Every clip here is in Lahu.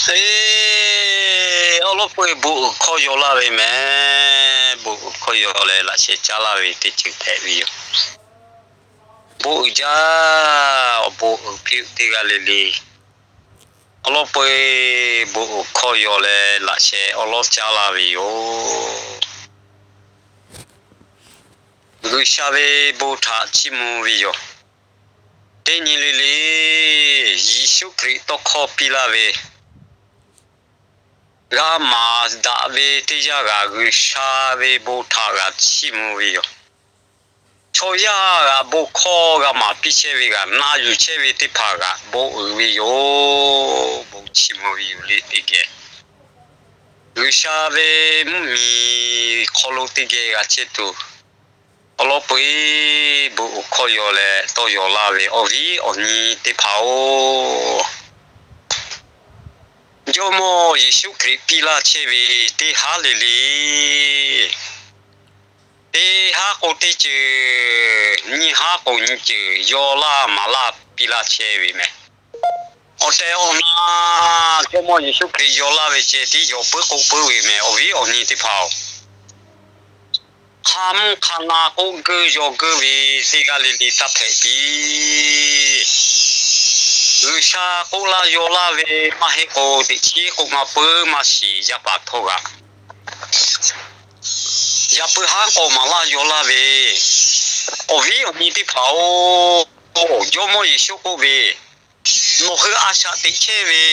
Eˬ, awˬ lawn peu-eˬ bon uiˍ hkawˇ yaw laˇ ve mehˍ. Bon uiˍ hkawˇ yaw leh laꞈ sheh caˉ laˇ ve teˇ ceuˬ hpehꞈ ve yoˬ. Bon uiˍ jaˇ, awˬ bon uiˍ piˇ teˇ g'aˇ le le. Awˬ lawn peu-eˬ bon uiˍ hkawˇ yaw leh laꞈ sheh awˉ lawˉ caˉ laˇ ve yoˬ. G'uiˬsha ve bon htaꞈ chiˇ mvuh ve yoˬ. Teˇ nyi le le, Yeˍsuˆ Hkriꞈ tawˇ hkawˇ piˇ laˇ ve, g'a maˍ daꞈ ve teˇ yanˇ g'aꞈ G'uiˬsha ve bon htaꞈ g'a chiˇ mvuh ve yoˬ. Chaw yaˇ g'aꞈ bon hkawˇ g'a maˍ piˇ chehˇ ve g'aꞈ na yuˬ chehˇ ve teˇ hpaˍ g'aꞈ bon uiˍ ve yoˬ. Bon chiˇ mvuh ve yoˬ le teˇ geh. G'uiˬsha ve mvuhˇmiˬ hk'aw lo teˇ geh g'a chehˇ tuˬ, awˬ lawn peu-eˬ bon uiˍ hkawˇ yaw leh tawˇ yaw laˇ ve awˬ viˉ awˬ nyi teˇ hpaˍ-oˬ, Jawˇmawˇ Yeˍsuˆ Hkriꞈ piˇ laˇ chehˇ ve teˇ haˉ le le, teˇ haˉ k'o teˇ ceuˬ, nyiˇ haˉ k'o nyiˇ ceuˬ yaw laˇ maˍ laˇ piˇ laˇ chehˇ ve mehˍ. Awˬ tehˬ awˬ na Jawˇmawˇ Yeˍsuˆ Hkriꞈ yaw laˇ ve ceh tiˉ yaw puiˉ k'oˆ puiˉ ve mehˍ, awˬ viˉ awˬ nyi teˇ hpaˍ-oˬ. Hk'a mvuhˇ hk'a na k'oˆ geuˆ yaw geuˆ ve teˇ g'aˇ le le taˇ hpehꞈ piˇ. G'uiˬsha k'oˆ laˇ yaw laˇ ve maˇ heˆ k'o, teꞈ chiˉ k'oˆ maˇ puiˉ maˇ shiˍ yaˇ paˍ htawˇ g'aꞈ yaꞈ puiˉ haˉ k'awꞈ maˍ laˇ yaw laˇ ve, awˬ viˉ awˬ nyi teˇ hpaˍ-oˬ, Jawˇmawˇ Yeˍsuˆ k'oˆ ve, nawˬ hui a shaꞈ teꞈ chehˇ ve,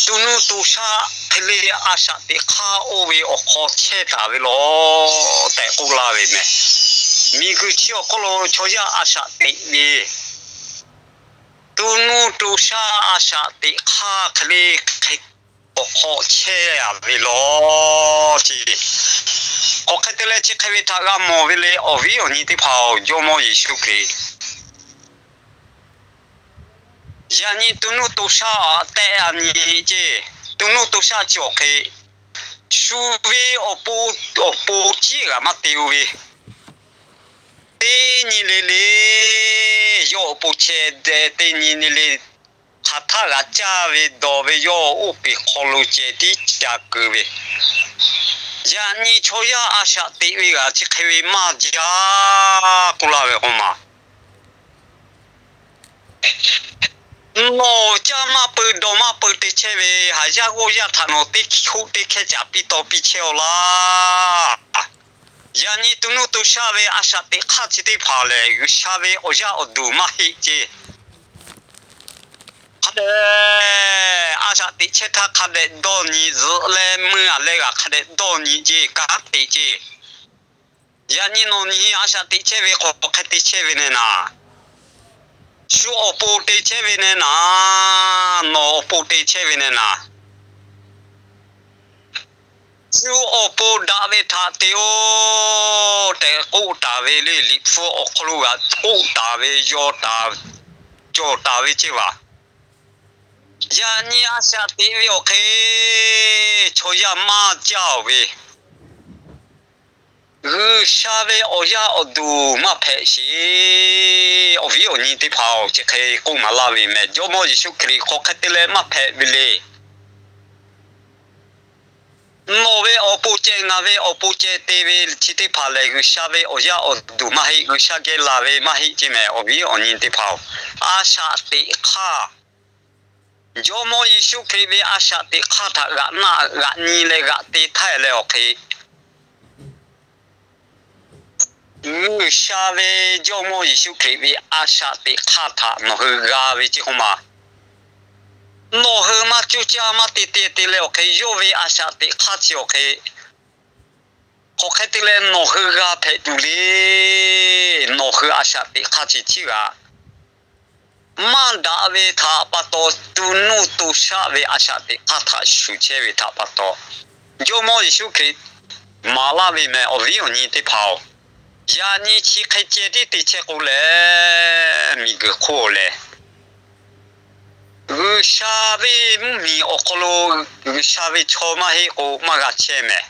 to nuˇ to shaˆ hk'e le a shaꞈ teꞈ hk'aˇ oˇ ve awˬ hk'aw chehˇ taˍ ve laˬ tehꞈ k'oˆ laˇ ve mehˍ. Miˬguiˬ chi awˬ hk'oˆ lo chaw yaˇ a shaꞈ teꞈ ve, to nuˇ to shaˆ a shaꞈ teꞈ hk'aˇ hk'e le hk'e awˬ hk'aw chehˇ a ve laˬ ce. K'awꞈ hk'e te leh chi hk'e ve htaꞈ g'a mawˬ ve le, awˬ viˉ awˬ nyi teˇ hpaˍ-oˬ, Jawˇmawˇ Yeˍsuˆ Hkriꞈ yaꞈ nyi to nuˇ to shaˆ tehꞈ a nyi ce. To nuˇ to shaˆ chi awˬ hk'e shu ve awˬ pon, awˬ pon ciˉ g'aꞈ maˇ te-o ve, teˇ nyi le le yawˇ awˬ pon chehˇ deh, teˇ nyi le le hk'aˬ htaˆ g'a caˇ ve dawˬ ve yawˇ oˇ peˬ hk'aw lo ceh tiˉ ca keu ve. Yaꞈ nyi chaw yaˇ a shaꞈ teꞈ ve g'aꞈ chi hk'e ve maˇ jaˇ k'oˆ laˇ ve k'o ma, nawˬ caˇ maˇ peu dawˬ maˇ peu te chehˇ ve, haˍ yaˇ g'awˇ yaˇ htaꞈ nawˬ teˇ hkuˆ teˇ hkehˇ caꞈ piˇ taw piˇ chehˇ-aw laˇ. Yaꞈ nyi to nuˇ to shaˆ ve a shaꞈ teꞈ hk'aˇ chi teˇ hpaˍ lehˬ, G'uiˬsha ve awˬ yaˇ awˬ duˬ maˇ heˆ ce. Hk'a dehꞈ a shaꞈ teꞈ chehˇ htaˇ hk'a dehꞈ dawˇ nyi, zuhꞈ leh mui-a leh g'aꞈ hk'a dehꞈ dawˇ nyi ce, kanˉ te ce. Yaꞈ nyi nawˬ nyi a shaꞈ teꞈ chehˇ ve k'awꞈ hk'e te chehˇ ve neh naˍ, shu awˬ pon te chehˇ ve neh naˍ, nawˬ awˬ pon te chehˇ ve neh naˍ, shu awˬ pon daꞈ ve htaꞈ te-o tehꞈ k'oˆ taˍ ve le. Liꞈ hpu awˬ hk'aw lo g'a k'oˆ taˍ ve, yaw taˍ, cawˬ taˍ ve ceˇ vaˬ. Yaꞈ nyi a shaꞈ teꞈ ve awˬ hk'e chaw yaˇ maˇ jaˇ-oˬ ve, G'uiˬsha ve awˬ yaˇ awˬ duˬ maˇ hpehꞈ sheˍ. Awˬ viˉ awˬ nyi teˇ hpaˍ-oˬ, chi hk'e k'oˆ maˍ laˇ ve mehˍ. Jawˇmawˇ Yeˍsuˆ Hkriꞈ hk'aˬ hk'e te leh maˇ hpehꞈ ve le. Nawˬ ve awˬ pon ceh ngaˬ ve awˬ pon ceh te ve chi teˇ hpaˍ lehˬ, G'uiˬsha ve awˬ yaˇ awˬ duˬ maˇ heˆ, G'uiˬsha geh laˬ ve maˇ heˆ ce mehˍ. Awˬ viˉ awˬ nyi teˇ hpaˍ-oˬ, a shaꞈ teꞈ hk'aˇ Jawˇmawˇ Yeˍsuˆ Hkriꞈ ve a shaꞈ teꞈ hk'aˇ htaꞈ g'aꞈ naˆ g'aꞈ nyi leh g'aꞈ te htaˇ leh awˬ hk'e, G'uiˬsha ve Jawˇmawˇ Yeˍsuˆ Hkriꞈ ve a shaꞈ teꞈ hk'aˇ htaꞈ nawˬ hui g'a ve ceˇ k'oˆ ma, nawˬ hui maˇ cuˇ caˇ maˇ te te te leh awˬ hk'e, yawˇ ve a shaꞈ teꞈ hk'aˇ chi awˬ hk'e hk'aˬ hk'e te leh nawˬ hui g'a hpehꞈ tuˬ le. Nawˬ hui a shaꞈ teꞈ hk'aˇ chi chiˇ g'aꞈ maˇ daꞈ ve htaꞈ pa taw, to nuˇ to shaˆ ve a shaꞈ teꞈ hk'aˇ htaꞈ shuˍ chehˇ ve htaꞈ pa taw, Jawˇmawˇ Yeˍsuˆ Hkriꞈ maˍ laˇ ve mehˍ. Awˬ viˉ awˬ nyi teˇ hpaˍ-oˬ, yaꞈ nyi chi hk'e ceh tiˉ te chehˇ k'o leh, miˬguiˬ hk'oˆ lehˬ, G'uiˬsha ve mvuhˇmiˬ awˬ hk'aw lo G'uiˬsha ve chaw maˇ heˆ k'o maˇ g'a chehˇ mehˍ.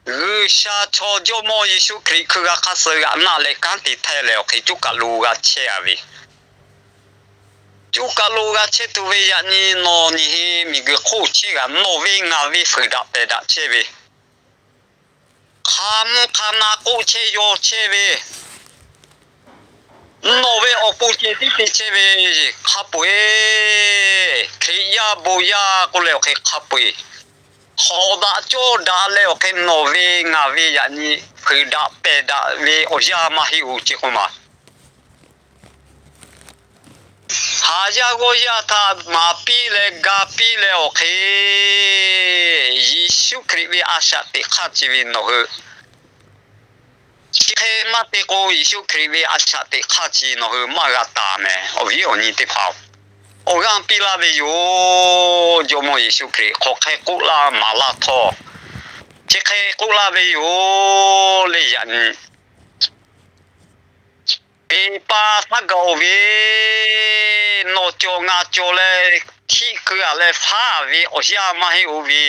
G'uiˬsha chaw Jawˇmawˇ Yeˍsuˆ Hkriꞈ hkui g'a hk'aˇ suh g'aꞈ naˆ leh kanˉ te htaˇ leh awˬ hk'e coˇ kaˬ lo g'a chehˇ-a ve yoˬ. Oˇ kaˬ lo g'a chehˇ tuˬ ve yaꞈ nyi nawˬ nyi he miˬguiˬ hk'oˆ chehˇ g'a nawˬ ve ngaˬ ve fuiˍ daꞈ pehˬ daꞈ chehˇ ve, hk'a mvuhˇ hk'a na k'oˆ chehˇ yaw chehˇ ve, nawˬ ve awˬ pon ceh tiˉ te chehˇ ve hk'a peu-eˬ, Hkriꞈ yaˇ bon yaˇ k'oˆ leh awˬ hk'e hk'a peu-eˬ, hawˍ daꞈ cawˇ daꞈ leh awˬ hk'e nawˬ ve ngaˬ ve yaꞈ nyi fuiˍ daꞈ pehˬ daꞈ ve awˬ yanˇ maˇ heˆ-oˬ ce k'oˆ ma. Haˍ yaˇ g'awˇ yaˇ htaꞈ maˍ piˇ leh ga piˇ leh awˬ hk'e, Yeˍsuˆ Hkriꞈ ve a shaꞈ teꞈ hk'aˇ chi ve nawˬ hui chi hk'e maˇ te k'o, Yeˍsuˆ Hkriꞈ ve a shaꞈ teꞈ hk'aˇ chi nawˬ hui maˇ g'a taˍ mehˍ. Awˬ viˉ awˬ nyi teˇ hpaˍ-oˬ, awˬ g'aˇ piˇ laˇ ve yoˬ. Jawˇmawˇ Yeˍsuˆ Hkriꞈ hk'aˬ hk'e k'oˆ laˇ maˍ laˇ htawˇ, chi hk'e k'oˆ laˇ ve yoˬ le. Yaꞈ nyi peˍ pa htaˇ gaˬ-oˬ ve, nawˬ cawˬ ngaˬ cawˬ leh, hkiˆ keu-a leh faˉ-a ve awˬ yanˇ maˇ heˆ-oˬ ve,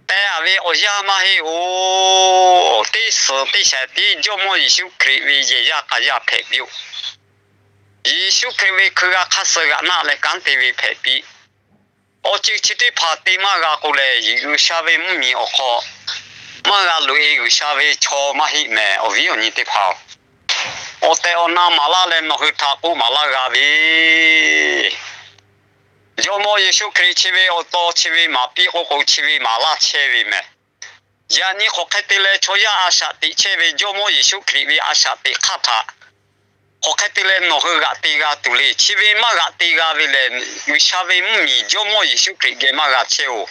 teh-a ve awˬ yanˇ maˇ heˆ-oˬ. Teˇ suhˍ teˇ shaiˍ tiˉ Jawˇmawˇ Yeˍsuˆ Hkriꞈ ve yehˬ yaˇ k'a yaˇ hpehꞈ piˇ-oˆ. Yeˍsuˆ Hkriꞈ ve hkui g'a hk'aˇ suh g'aꞈ naˆ leh kanˉ te ve hpehꞈ piˇ. Awˬ ceuˬ chi teˇ hpaˍ te maˇ g'a k'o lehˬ, G'uiˬsha ve mvuhˇmiˬ awˬ hk'aw maˇ g'a loꞈ-e G'uiˬsha ve chaw maˇ heˆ mehˍ. Awˬ viˉ awˬ nyi teˇ hpaˍ-oˬ, awˬ tehˬ awˬ na maˍ laˇ leh nawˬ hui htaꞈ k'oˆ maˍ laˇ g'a ve, Jawˇmawˇ Yeˍsuˆ Hkriꞈ chi ve awˬ taw chi ve maˍ piˇ k'oˆ k'o, chi ve maˍ laˇ chehˇ ve mehˍ. Yaꞈ nyi hk'aˬ hk'e te leh chaw yaˇ a shaꞈ teꞈ chehˇ ve Jawˇmawˇ Yeˍsuˆ Hkriꞈ ve a shaꞈ teꞈ hk'aˇ htaꞈ hk'aˬ hk'e te leh nawˬ hui g'aꞈ te g'a tuˬ le. Chi ve maˇ g'aꞈ te g'a ve lehˬ, G'uiˬsha ve mvuhˇmiˬ Jawˇmawˇ Yeˍsuˆ Hkriꞈ geh maˇ g'a chehˇ-oˬ.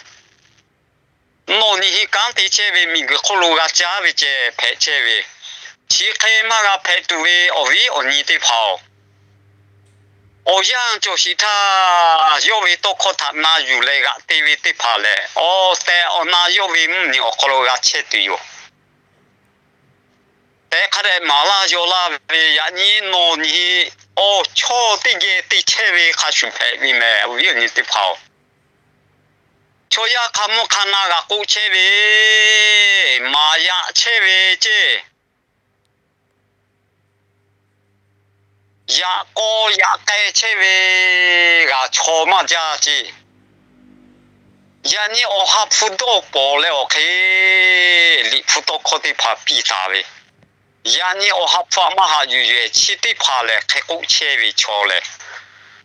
Nawˬ nyi he kanˉ te chehˇ ve miˬguiˬ hk'oˆ lo g'a caˉ ve ceh hpehꞈ chehˇ ve, chi hk'e maˇ g'a hpehꞈ tuˬ ve awˬ viˉ awˬ nyi teˇ hpaˍ-oˬ, awˬ yanˇ cawˬ shiˍ htaˇ yawˇ ve tawˇ hkawˇ htaꞈ na yuˬ leh g'aꞈ te ve teˇ hpaˍ lehˬ, awˬ tehˬ awˬ na yawˇ ve mvuhˇmiˬ awˬ hk'aw lo g'a chehˇ tuˬ yoˬ. Teˇ hk'a dehꞈ maˍ laˇ yaw laˇ ve, yaꞈ nyi nawˬ nyi awˬ chawˇ teˇ geh te chehˇ ve hk'a shuˍ hpehꞈ ve mehˍ. Awˬ viˉ awˬ nyi teˇ hpaˍ-oˬ, chaw yaˇ hk'a mvuhˇ hk'a na g'a k'oˆ chehˇ ve, maˍ yaꞈ chehˇ ve ceˇ, yaꞈ k'aw yaꞈ k'ai chehˇ ve g'a chaw maˇ jaˇ ceˇ. Yaꞈ nyi awˬ ha hpu dawˇ pawˍ leh awˬ hk'e, Liꞈ hpu tawˇ hkawˇ teˇ hpaˍ piˇ taˍ ve, yaꞈ nyi awˬ ha hpu aꞈ maˇ haꞈ yuˬ yehˬ chi teˇ hpaˍ lehˬ hk'e k'oˆ chehˇ ve chaw lehˬ,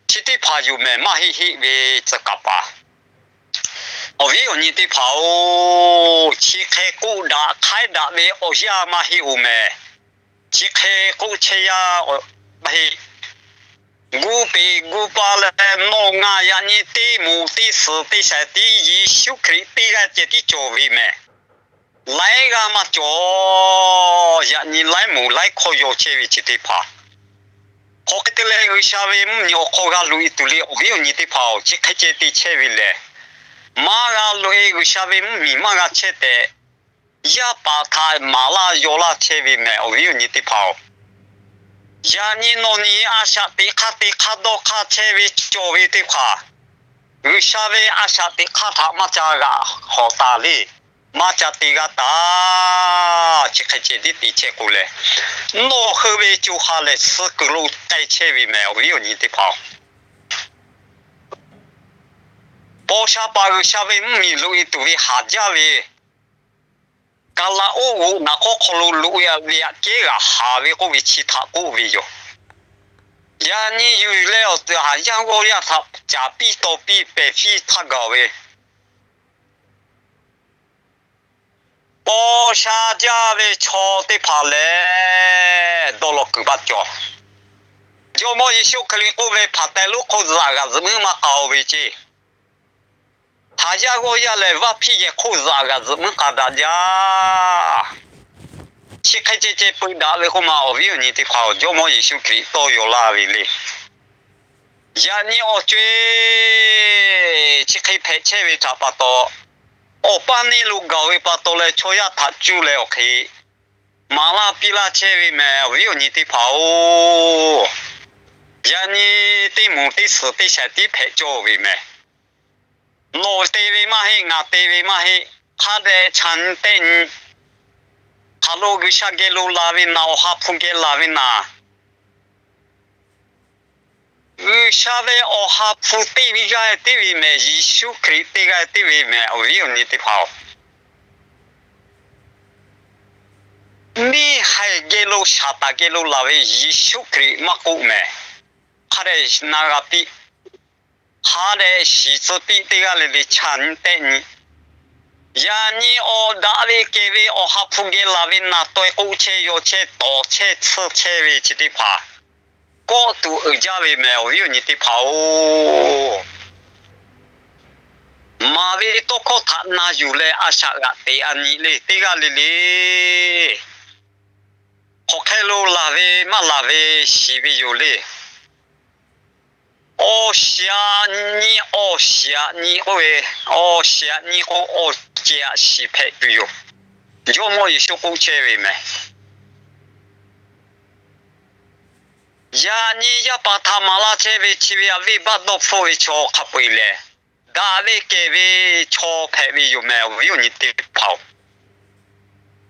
chi teˇ hpaˍ yoˬ mehˍ. Maˇ heˆ heˆ ve tcuh kaˍ paˍ, awˬ viˉ awˬ nyi teˇ hpaˍ-oˬ, chi hk'e k'oˆ daꞈ hk'aiˉ daꞈ ve awˬ yanˇ maˇ heˆ-oˬ mehˍ. Chi hk'e k'oˆ chehˇ yaˇ maˇ heˆ. Gu peˍ gu pa leh nawˬ ngaˬ yaꞈ nyi teˇ moˍ teˇ suhˍ teˇ shaiˍ tiˉ Yeˍsuˆ Hkriꞈ teˇ g'aˇ ceh tiˉ cawˬ ve mehˍ. Laiˉ g'aˇ maˇ cawˬ. Yaꞈ nyi laiˉ moˍ laiˉ hkawˇ yaw chehˇ ve chi teˇ hpaˍ, hk'aˬ hk'e te leh G'uiˬsha ve mvuhˇmiˬ awˬ hk'aw g'a loꞈ-e tuˬ le. Awˬ viˉ awˬ nyi teˇ hpaˍ-oˬ, chi hk'e ceh te chehˇ ve lehˬ, maˇ g'a loꞈ-e G'uiˬsha ve mvuhˇmiˬ maˇ g'a chehˇ tehꞈ, yaˇ paˍ htaꞈ maˍ laˇ yaw laˇ chehˇ ve mehˍ. Awˬ viˉ awˬ nyi teˇ hpaˍ-oˬ, yaꞈ nyi nawˬ nyi a shaꞈ teꞈ hk'aˇ te hk'aˇ dawˇ hk'aˇ chehˇ ve cawˬ ve teˇ hpaˍ, G'uiˬsha ve a shaꞈ teꞈ hk'aˇ htaꞈ maˇ ca g'aꞈ hawꞈ taˍ le. Maˇ ca te g'a taˍ. Chi hk'e ceh tiˉ te chehˇ k'o lehˬ, nawˬ hui ve co ha lehˬ suh kuiˬ lo k'ai chehˇ ve mehˍ. Awˬ viˉ awˬ nyi teˇ hpaˍ-oˬ, paw sha paˍ G'uiˬsha ve mvuhˇmiˬ loꞈ-e tuˬ ve haˍ jaˇ ve, kaˍlaˍoˆ g'oꞈ naˍ hk'awˇ hk'aw lo loꞈ-e ve aꞈ kehˉ g'aꞈ haˍ ve k'oˆ ve chi htaꞈ k'oˆ ve yoˬ. Yaꞈ nyi yuˬ leh awˬ tuˬ haˍ yaˇ g'awˇ yaˇ htaꞈ caˍ piˇ taw piˇ pehˬ piˇ htaˇ gaˬ ve, paw sha jaˇ ve chaw teˇ hpaˍ lehˬ, dawˇ law kuiˬ maˇ cawˬ. Jawˇmawˇ Yeˍsuˆ Hkriꞈ k'oˆ ve, hpaˍ teh lonˉ hk'oˆ zuhꞈ g'aꞈ zuhꞈ meuˉ maˇ k'a-o ve ceˇ. Haˍ yaˇ g'awˇ yaˇ lehˬ, vaˇ hpiˇ yehˬ hk'oˆ zuhꞈ g'aꞈ zuhꞈ meuˉ k'a daꞈ jaˇ. Chi hk'e ceh ceh peu daꞈ ve k'oˆ ma, awˬ viˉ awˬ nyi teˇ hpaˍ-oˬ, Jawˇmawˇ Yeˍsuˆ Hkriꞈ tawˇ yaw laˇ ve le. Yaꞈ nyi awˬ co-e chi hk'e hpehꞈ chehˇ ve htaꞈ pa taw, awˬ paˇ neˇ lo gaˬ ve pa taw leh chaw yaˇ htaꞈ cuˇ leh awˬ hk'e maˍ laˇ piˇ laˇ chehˇ ve mehˍ. Awˬ viˉ awˬ nyi teˇ hpaˍ-oˬ, yaꞈ nyi teˇ moˍ teˇ suhˍ teˇ shaiˍ tiˉ hpehꞈ cawˇ ve mehˍ. Nawˬ te ve maˇ heˆ, ngaˬ te ve maˇ heˆ. Hk'a dehꞈ chaꞈ nyi tehˆ nyi, hk'aˬ lo G'uiˬsha geh lo laˬ ve naˍ, awˬ ha hpu geh laˬ ve naˍ, G'uiˬsha ve Awˬ ha hpu teˇ g'aˇ tiˉ ve mehˬ. Yeˍsuˆ Hkriꞈ teˇ g'aˇ tiˉ ve mehˬ, awˬ viˉ awˬ nyi teˇ hpaˍ-oˬ. Neˇ haiˬ geh lo Saˍtanˍ geh lo laˬ ve Yeˍsuˆ Hkriꞈ maˇ k'oˆ mehˬ. Hk'a dehꞈ na g'a piˇ, hk'a dehꞈ shiˍ tcuh piˇ, teˇ g'aˇ le le chaˇ nyi tehˆ nyi. Yaꞈ nyi awˬ daꞈ ve kehˬ ve Awˬ ha hpu geh laˬ ve naˬ taweh k'oˆ chehˇ, yaw chehˇ, tawˍ chehˇ, tsuhˇ chehˇ ve chi teˇ hpaˍ kawˆ tuˬ uiˍ jaˇ ve mehˬ, awˬ viˉ awˬ nyi teˇ hpaˍ-oˬ. Maˍ ve tawˇ hkawˇ htaꞈ na yuˬ leh a shaꞈ g'aꞈ teꞈ a nyi le, teˇ g'aˇ le le hk'aˬ hk'e lo laˬ ve maˇ laˬ ve shiˍ ve yoˬ le. Awˬ shiˍ aꞈ nyi, awˬ shiˍ aꞈ nyi k'oˆ ve, awˬ shiˍ aꞈ nyi k'o, awˬ cehˬ aꞈ shiˍ hpehꞈ tuˬ yoˬ. Jawˇmawˇ Yeˍsuˆ k'oˆ chehˇ ve mehˬ. Yaꞈ nyi yaˇ paˍ htaꞈ maˍ laˇ chehˇ ve chi ve aꞈ, venˇbaˆ dawˇ hpfuhˇ ve chaw hk'a peu-eˬ lehˬ, daꞈ ve kehˬ ve chaw hpehꞈ ve yoˬ mehˬ, awˬ viˉ awˬ nyi teˇ hpaˍ-oˬ.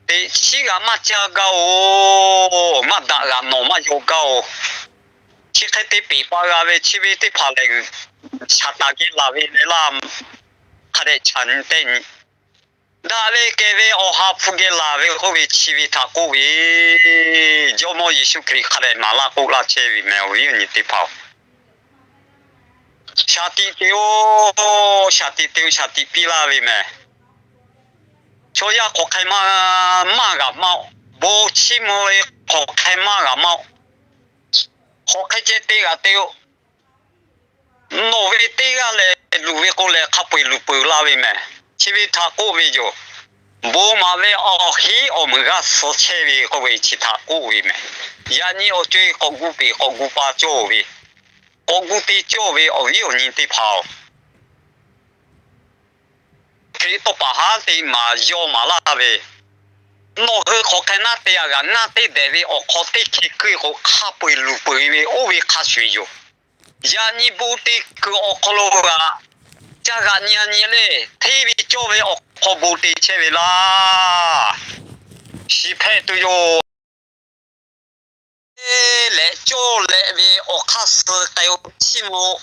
Teꞈ chiˉ g'aꞈ maˇ caˇ gaˇ-oˬ. Maˇ daꞈ g'aꞈ nawˬ maˇ yaw gaˇ-oˬ. Chi hk'e te peˬ pa g'a ve chi ve teˇ hpaˍ lehˬ, Saˍtanˍ geh laˬ ve le laˇ. Hk'a dehꞈ chaˇ nyi tehˆ nyi. Daꞈ ve kehˬ ve Awˬ ha hpu geh laˬ ve k'oˆ ve chi ve htaꞈ k'oˆ ve, Jawˇmawˇ Yeˍsuˆ Hkriꞈ hk'a dehꞈ maˍ laˇ k'oˆ laˇ chehˇ ve mehˬ, awˬ viˉ awˬ nyi teˇ hpaˍ-oˬ. Shaˍ tiꞈ te-o, shaˍ tiꞈ te-o, shaˍ tiꞈ piˇ laˇ ve mehˬ. Chaw yaˇ hk'aˬ hk'e maˇ, maˇ g'a maˇ-oˬ. Bon chiˇ mvuh ve hk'aˬ hk'e maˇ g'a maˇ-oˬ. Hk'aˬ hk'e ceh te g'a te-o. Nawˬ ve teˇ g'aˇ lehˬ luˬ ve k'o lehˬ, hk'a peu-eˬ luˬ peuˬ laˇ ve mehˬ. Chi ve htaꞈ k'oˆ ve yoˬ. Bon maˍ ve awˬ hiˉ awˬ meunˍ g'aˇ suh chehˇ ve k'oˆ ve chi htaꞈ k'oˆ ve mehˬ. Yaꞈ nyi awˬ co-e k'awꞈ gu peˬ k'awꞈ gu pa cawˇ ve, k'awꞈ gu te cawˇ ve, awˬ viˉ awˬ nyi teˇ hpaˍ-oˬ. Hkriꞈ tawˇ paˍ haˉ te maˍ yaw maˍ laˇ ve, nawˬ hui hk'aˬ hk'e naˉ te a g'aꞈ, ngaˇ teˇ dehꞈ ve awˬ hk'aw teˇ hkeh kuiˇ k'o, hk'a peu-eˬ luˬ peuˬ ve oˇ ve hk'a shuˍ yoˬ. Yaꞈ nyi bon te kuiˬ awˬ hk'aw lo g'aꞈ, caˇ g'aꞈ nyi a nyi le, hteˇ ve cawˇ ve awˬ hk'aw bon te chehˇ ve laˇ. Shiˍ hpehꞈ tuˬ yoˬ. Lehꞈ cawˇ leh ve awˬ hk'aˇ suh k'ai-o, chiˇ mvuh-o.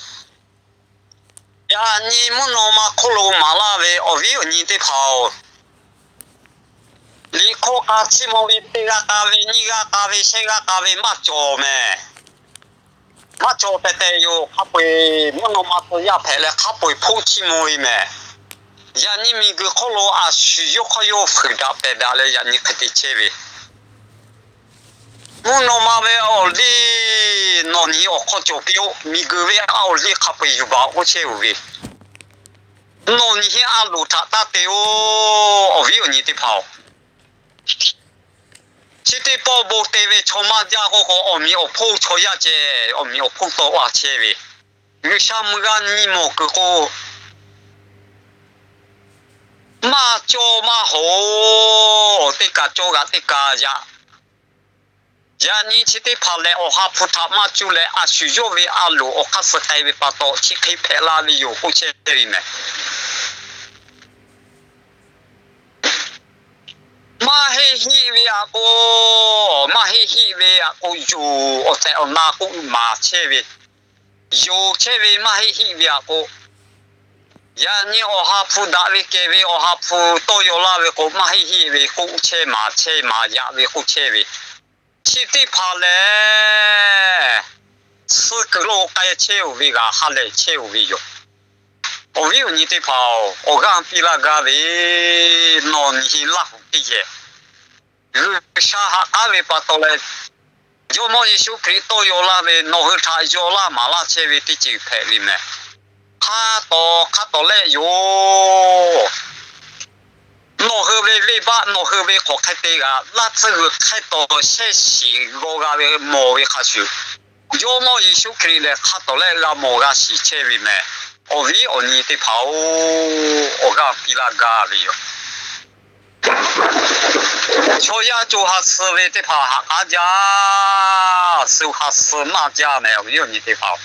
Yaꞈ nyi mvuhˇ naw ma hk'oˆ lo maˍ laˇ ve awˬ viˉ awˬ nyi teˇ hpaˍ-oˬ, liꞈ hkawˇ k'a chiˇ mvuh ve teˇ g'aˇ k'a ve, nyiˇ g'aˇ k'a ve, shehˆ g'aˇ k'a ve maˇ cawˬ mehˬ. Maˇ cawˬ tehꞈ tehꞈ yoˬ. Hk'a peu-eˬ mvuhˇ naw ma tcuh yaˇ hpehꞈ leh hk'a peu-eˬ hpoˆ chiˇ mvuh ve mehˬ. Yaꞈ nyi miˬguiˬ hk'oˆ lo a shu yawˇ hk'aw yawˇ fuiˍ daꞈ pehˬ daꞈ leh yaꞈ nyi hk'e te chehˇ ve, mvuhˇ naw ma ve awˬ liˇ nawˬ nyi awˬ hk'aw cawˬ piˇ-oˆ. Miˬguiˬ ve awˬ liˇ hk'a peu-eˬ yuˬ baˬ k'oˆ chehˇ-oˬ ve, nawˬ nyi a loˍ htaꞈ taˇ te-o, awˬ viˉ awˬ nyi teˇ hpaˍ-oˬ. Chi teˇ pawˆ bon te ve chaw maˇ jaˇ k'oˆ k'o, awˬ miˬ awˬ hponˇ chaw yaˇ ceh, awˬ miˬ awˬ hponˇ tawˆ la chehˇ ve, G'uiˬsha mvuhˇ g'aˇ nyi mawˬ kuiˬ k'o, maˇ cawˇ maˇ hoꞈ, teˇ kaꞈ cawˇ g'aꞈ teˇ kaꞈ yaꞈ. Yaꞈ nyi chi teˇ hpaˍ lehˬ, Awˬ ha hpu htaꞈ maˇ cuˇ leh a shu yawˇ ve a loˍ awˬ hk'aˇ suh k'ai ve pa taw, chi hk'e hpehꞈ la ve yoˬ k'oˆ chehˇ ve mehˬ. Maˇ heˆ heˆ ve aꞈ k'o, maˇ heˆ heˆ ve aꞈ k'o, yoˬ awˬ tehˬ awˬ na k'oˆ maˍ chehˇ ve, yoˬ chehˇ ve maˇ heˆ heˆ ve aꞈ k'o, yaꞈ nyi Awˬ ha hpu daꞈ ve kehˬ ve Awˬ ha hpu tawˇ yaw laˇ ve k'o, maˇ heˆ heˆ ve k'oˆ chehˇ maˍ chehˇ maˍ yaꞈ ve k'oˆ chehˇ ve, chi teˇ hpaˍ lehˬ, suh kuiˬ lo k'ai chehˇ-oˬ ve g'a ha lehˬ chehˇ-oˬ ve yoˬ. Awˬ viˉ awˬ nyi teˇ hpaˍ-oˬ, awˬ g'aˇ piˇ laˇ gaˇ ve, nawˬ nyi laˇ hoꞈ teˇ yehˬ, G'uiˬsha ha k'aˉ ve pa taw leh, Jawˇmawˇ Yeˍsuˆ Hkriꞈ tawˇ yaw laˇ ve nawˬ hui htaꞈ yaw laˇ maˍ laˇ chehˇ ve teˇ ceuˬ hpehꞈ ve mehˬ. Hk'a tawˍ hk'a tawˍ lehˆ yoˬ. Nawˬ hui ve venˇbaˆ nawˬ hui ve hk'awꞈ hk'e te g'a laˇ tcuhˇ g'uiˬ hk'e tawˍ shehˆ shiˍ g'aw g'a ve mawˬ ve hk'a shuˍ, Jawˇmawˇ Yeˍsuˆ Hkriꞈ lehˬ hk'a tawˍ lehˆ g'a mawˬ g'a shiˍ chehˇ ve mehˬ. Awˬ viˉ awˬ nyi teˇ hpaˍ-oˬ, awˬ g'aˇ piˇ laˇ gaˇ ve yoˬ. Chaw yaˇ co ha suh ve teˇ hpaˍ ha k'aˉ jaˇ, suh ha suh maˇ jaˇ mehˬ, awˬ viˉ awˬ nyi teˇ hpaˍ-oˬ.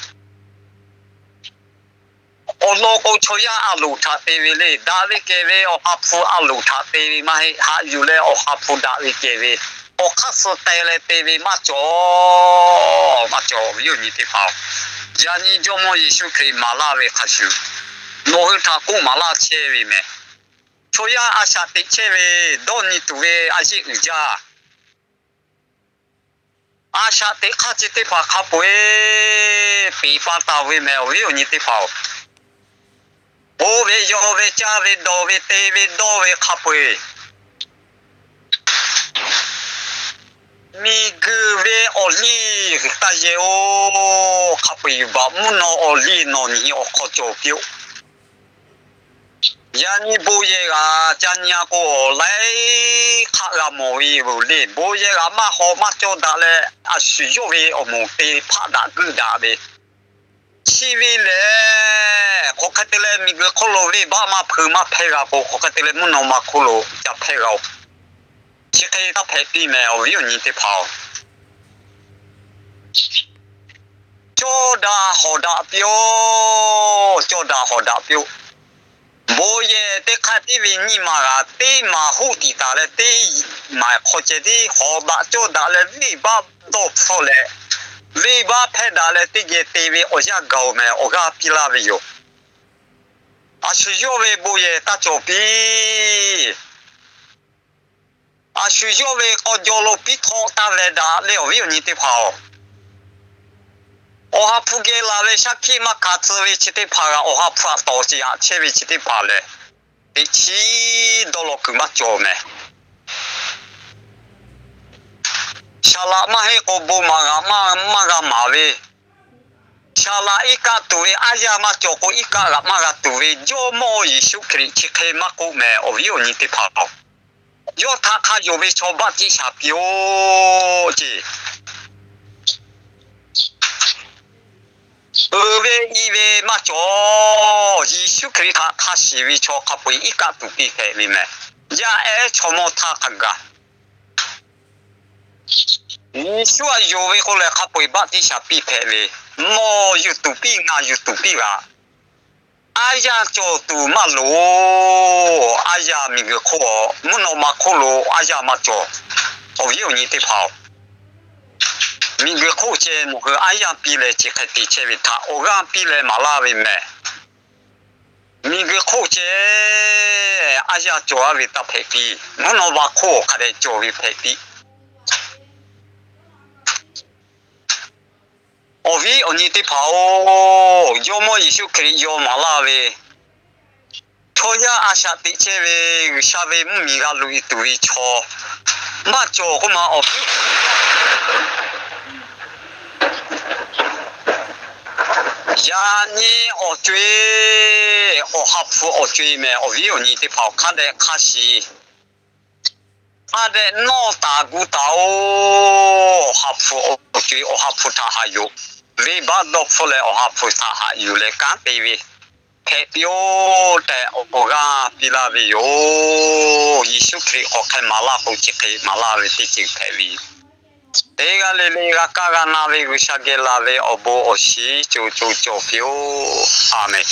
Awˬ lawn k'o, chaw yaˇ a loˍ htaꞈ te ve le. Daꞈ ve kehˬ ve Awˬ ha hpu a loˍ htaꞈ te ve maˇ heˆ. Haꞈ yuˬ leh Awˬ ha hpu daꞈ ve kehˬ ve awˬ hk'aˇ suh te leh te ve maˇ cawˬ, maˇ cawˬ, awˬ viˉ awˬ nyi teˇ hpaˍ-oˬ. Yaꞈ nyi Jawˇmawˇ Yeˍsuˆ Hkriꞈ maˍ laˇ ve hk'a shuˍ, nawˬ hui htaꞈ k'oˆ maˍ laˇ chehˇ ve meh. Chaw yaˇ a shaꞈ teꞈ chehˇ ve dawˇ nyi tuˬ ve a yeˆ uiˍ jaˇ. A shaꞈ teꞈ hk'aˇ chi teˇ hpaˍ hk'a peu-eˬ peˍ pa taˍ ve meh, awˬ viˉ awˬ nyi teˇ hpaˍ-oˬ. Oˇ ve yaw ve caˇ ve dawˬ ve te ve dawˇ ve hk'a peu-eˬ, miˬguiˬ ve awˬ liˇ taˇ yehˬ-oˬ, hk'a peu-eˬ yuˬ baꞈ mvuhˇ naw awˬ liˇ nawˬ nyi awˬ hk'aw cawˬ piˇ-oˆ. Yaꞈ nyi bon yehˬ g'aꞈ ca nyi-a k'o, laiˉ hk'aˆ g'a mawˬ ve yoˬ le. Bon yehˬ g'aꞈ maˇ haw maˇ cawˇ daꞈ leh, a shu yawˇ ve awˬ moˍ te hpaˆ daꞈ geuˆ daꞈ ve, chi ve lehˬ, hk'aˬ hk'e te leh miˬguiˬ hk'oˆ lo venˇbaˆ maˇ hpeuꞈ maˇ hpehˇ g'a k'o, hk'aˬ hk'e te leh mvuhˇ naw ma hk'oˆ lo ca hpehˇ g'a-oˬ. Chi hk'e taˇ hpehꞈ piˇ meh, awˬ viˉ awˬ nyi teˇ hpaˍ-oˬ. Cawˇ daꞈ hawˍ daꞈ piˇ-oˆ. Cawˇ daꞈ hawˍ daꞈ piˇ-oˆ. Bon yehˬ teˇ hk'aˇ tiˉ ve nyiˇ maˬ g'aꞈ teˇ maˬ hoˆ tiˍ taˍ leh, teˇ maˬ hk'aw ceh tiˉ hawˍ daꞈ cawˇ daꞈ leh, venˇbaˆ dawˇ hpfuhˇ leh, venˇbaˆ hpehˇ daꞈ leh teˇ geh te ve awˬ yanˇ gaˬ-oˬ meh, awˬ g'aˇ piˇ laˇ ve yoˬ. A shu yawˇ ve bon yehˬ taˇ cawˬ piˇ. A shu yawˇ ve k'aw jaw lo piˇ htawˆ taˇ leh daꞈ le, awˬ viˉ awˬ nyi teˇ hpaˍ-oˬ. Awˬ ha hpu geh laˬ ve shaˉ hkiˆ maˇ hkanˍ tcuh ve chi teˇ hpaˍ g'aꞈ, awˬ ha hpu aꞈ tawˍ ce aꞈ chehˇ ve chi teˇ hpaˍ lehˬ, teꞈ chiˉ dawˇ law kuiˬ maˇ cawˬ meh. Saˍ laꞈ maˇ heˆ k'o bon maˍ g'aꞈ maˇ g'a maˍ ve, saˍ laꞈ iˉ kaˆ tuˬ ve aˉ yaˇ maˇ cawˬ k'o, iˉ kaˆ g'aꞈ maˇ g'a tuˬ ve Jawˇmawˇ Yeˍsuˆ Hkriꞈ chi hk'e maˇ k'oˆ meh, awˬ viˉ awˬ nyi teˇ hpaˍ-oˬ. Yawˇ htaꞈ hk'a yonˍ ve chaw baˆtiˆsaˬ piˇ-oˆ ce. Uiˍ ve i ve maˇ cawˬ. Yeˍsuˆ Hkriꞈ htaꞈ hk'a shiˍ ve chaw hk'a peu-eˬ iˉ kaˆ tuˬ piˇ hpehꞈ ve meh. Yaˇ ehˉ chaw mawˇ htaˇ hk'a gaˬ, Yeˍsuˆ aꞈ yonˍ ve k'o lehˬ, hk'a peu-eˬ baˆtiˆsaˬ piˇ hpehꞈ ve, nawˬ yuˬ tuˬ piˇ, ngaˬ yuˬ tuˬ piˇ g'aꞈ. Aˉ yaˇ cawˬ tuˬ maˇ loˍ. Aˉ yaˇ miˬguiˬ hk'oˆ, mvuhˇ naw ma hk'oˆ lo aˉ yaˇ maˇ cawˬ. Awˬ viˉ awˬ nyi teˇ hpaˍ-oˬ, miˬguiˬ hk'oˆ ceh nawˬ hui aˉ yaˇ piˇ leh chi hk'e te chehˇ ve htaꞈ awˬ g'aˇ piˇ leh maˍ laˇ ve meh. Miˬguiˬ hk'oˆ ceh aˉ yaˇ cawˬ-a ve taˇ hpehꞈ piˇ. Mvuhˇ naw ma hk'oˆ hk'a dehꞈ cawˬ ve hpehꞈ piˇ. Awˬ viˉ awˬ nyi teˇ hpaˍ-oˬ, Jawˇmawˇ Yeˍsuˆ Hkriꞈ yaw maˍ laˇ ve, chaw yaˇ a shaꞈ teꞈ chehˇ ve G'uiˬsha ve mvuhˇmiˬ g'a loꞈ e tuˬ ve chaw maˇ cawˬ k'oˆ ma, awˬ viˉ yaꞈ nyi awˬ co-e, awˬ ha hpu awˬ co-e meh, awˬ viˉ awˬ nyi teˇ hpaˍ-oˬ, hk'a dehꞈ hk'a shiˍ, hk'a dehꞈ nawˇ taˍ gu taˍ-oˬ. Awˬ ha hpu awˬ co-e, awˬ ha hpu htaꞈ haꞈ yuˬ, venˇbaˆ dawˇ hpfuhˇ leh awˬ ha hpu htaꞈ haꞈ yuˬ leh kanˉ te ve hpehꞈ piˇ-oˆ tehꞈ, awˬ g'aˇ piˇ laˇ ve yoˬ. Yeˍsuˆ Hkriꞈ k'awꞈ hk'e maˍ laˇ k'o, chi hk'e maˍ laˇ ve teˇ ceuˬ hpehꞈ ve yoˬ. Teˇ g'aˇ le le g'a kaˇ g'a na ve G'uiˬsha geh laˬ ve awˬ bon awˬ shiˍ co co cawˬ piˇ-oˆ. A menˍ.